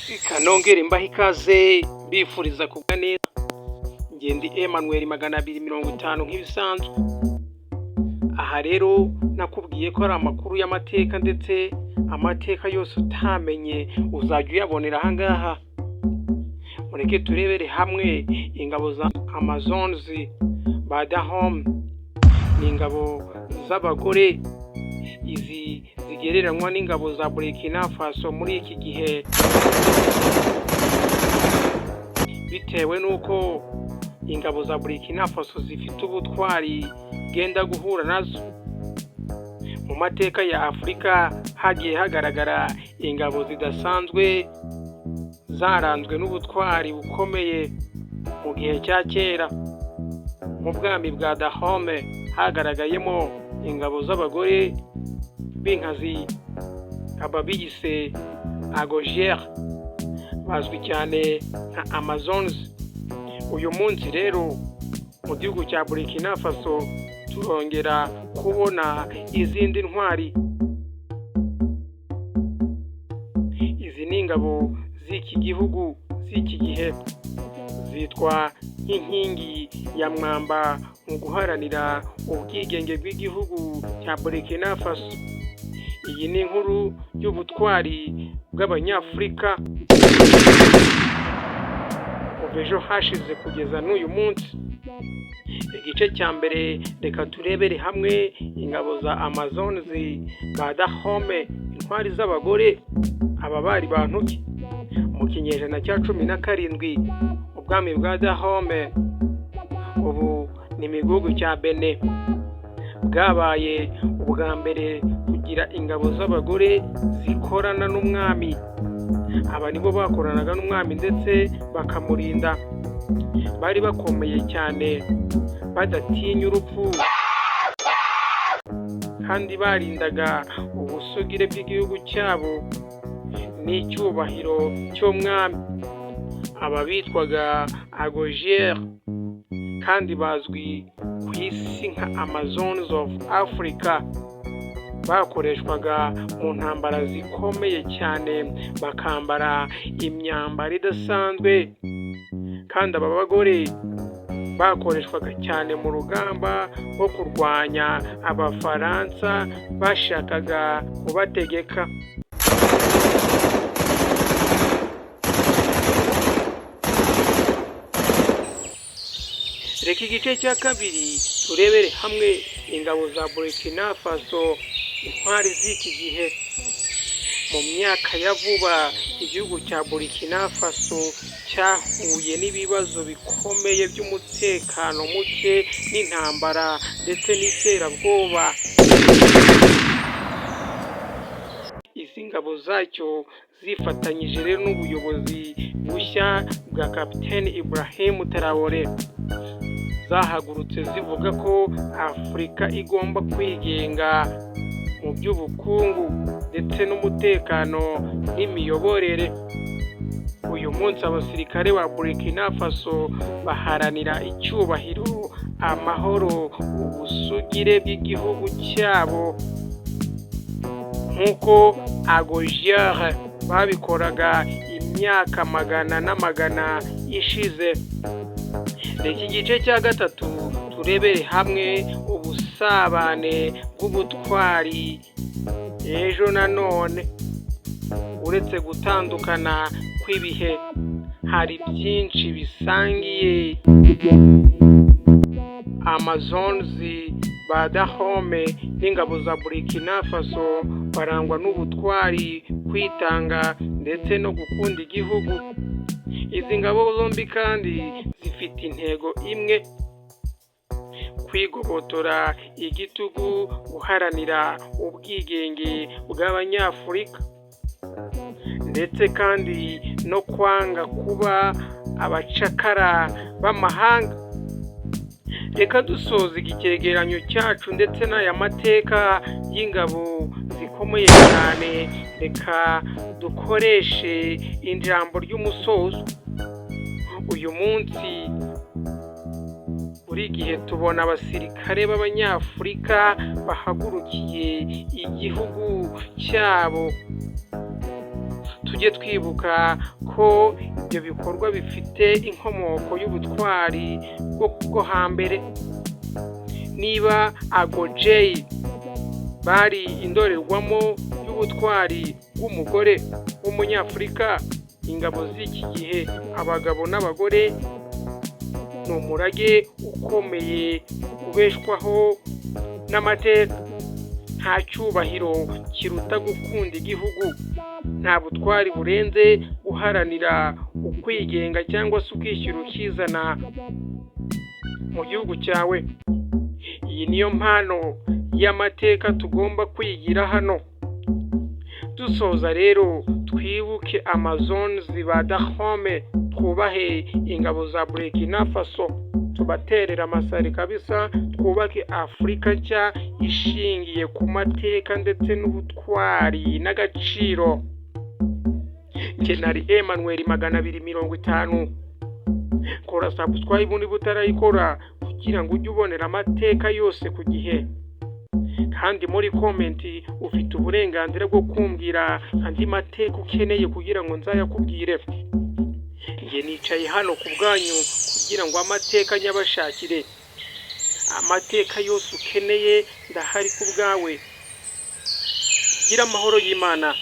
Reka nongere mbahe ikaze mbifuriza kugwa neza. Njye ndi Emmanuel 250 nk'ibisanzwe. Aha rero nakubwiye ko ari amakuru y'amateka, ndetse amateka yose utamenye uzajya uyabonera aha ngaha. Mureke turebere hamwe ingabo za Amazons ba Dahomey. Ni ingabo z'abagore izi zigereranywa n'ingabo za Burkina Faso muri iki gihe, bitewe n'uko ingabo za Burkina Faso zifite ubutwari bwenda guhura nazo. Mu mateka ya Afurika hagiye hagaragara ingabo zidasanzwe zaranzwe n'ubutwari bukomeye mu gihe cya kera. Mu bwami bwa Dahomey hagaragayemo ingabo z'abagore b'inkazi, aba biyise Agojie, bazwi cyane nka Amazons. Uyu munsi rero mu gihugu cya Burkina Faso turongera kubona izindi ntwari. Izi ni ingabo z'iki gihugu z'iki gihe, zitwa nk'inkingi ya mwamba mu guharanira ubwigenge bw'igihugu cya Burkina Faso. Iyi ni inkuru y'ubutwari bw'Abanyafurika kuva ejo hashize kugeza n'uyu munsi. Igice cya mbere, reka turebere hamwe ingabo za Amazons ba Dahomey, intwari z'abagore. Aba bari bantu ki? Mu kinyejana cya 17, ubwami bwa Dahomey, ubu ni mu gihugu cya Benin, bwabaye ubwa mbere kugira ingabo z'abagore zikorana n'umwami. Aba nibo bakoranaga n'umwami ndetse bakamurinda. Bari bakomeye cyane, badatinya urupfu, kandi barindaga ubusugire bw'igihugu cyabo n'icyubahiro cy'umwami. Aba bitwaga Agojie kandi bazwi ku isi nka Amazons of Africa. Bakoreshwaga mu ntambara zikomeye cyane, bakambara imyambaro idasanzwe, kandi aba bagore bakoreshwaga cyane mu rugamba rwo kurwanya Abafaransa bashakaga kubategeka. Reka igice cya kabiri turebere hamwe ingabo za Burkina Faso, intwari z'iki gihe. Mu myaka ya vuba, igihugu cya Burkina Faso cyahuye n'ibibazo bikomeye by'umutekano muke n'intambara ndetse n'iterabwoba. Izi ngabo zacyo zifatanyije rero n'ubuyobozi bushya bwa Kapiteni Ibrahim Traoré, zahagurutse zivuga ko Afurika igomba kwigenga mu by'ubukungu ndetse n'umutekano n'imiyoborere. Uyu munsi abasirikare ba Burkina Faso baharanira icyubahiro, amahoro, ubusugire bw'igihugu cyabo nk'uko Agojie babikoraga imyaka magana n'amagana ishize. Reka igice cya gatatu turebere hamwe ubusabane bw'ubutwari ejo nanone. Uretse gutandukana kw'ibihe, hari byinshi bisangiye Amazons ba Dahomey n'ingabo za Burkina Faso. Barangwa n'ubutwari, kwitanga ndetse no gukunda igihugu. Izi ngabo zombi kandi zifite intego imwe: kwigobotora igitugu, guharanira ubwigenge bw'Abanyafurika, ndetse kandi no kwanga kuba abacakara b'amahanga. Reka dusoza iki cyegeranyo cyacu ndetse n'aya mateka y'ingabo zikomeye cyane, reka dukoreshe ijambo ry'umusozo. Uyu munsi buri gihe tubona abasirikare b'Abanyafurika bahagurukiye igihugu cyabo. Tujye twibuka ko ibyo bikorwa bifite inkomoko y'ubutwari bwo hambere. Niba Agojie bari indorerwamo y'ubutwari bw'umugore w'Umunyafurika, ingabo z'iki gihe, abagabo n'abagore, ni umurage ukomeye ubeshwaho n'amateka. Nta cyubahiro kiruta gukunda igihugu, nta butwari burenze guharanira ukwigenga cyangwa se ukishyira ukizana mu gihugu cyawe. Iyi niyo mpano y'amateka tugomba kwigira hano. Dusoza rero, twibuke Amazones ba Dahomey, twubahe ingabo za Burkina Faso, tubaterera amasari kabisa, twubake Afurika nshya ishingiye ku mateka ndetse n'ubutwari n'agaciro. Njye nari Emmanuel 250. Kora subscribe niba utarayikora kugira ngo ujye ubonera amateka yose ku gihe. Kandi muri comment ufite uburenganzira bwo kumbwira andi mateka ukeneye kugira ngo nzayakubwire. Njye nicaye hano ku bwanyu kugira ngo amateka nyabashakire. Amateka yose ukeneye ndahari ku bwawe. Gira amahoro y'Imana.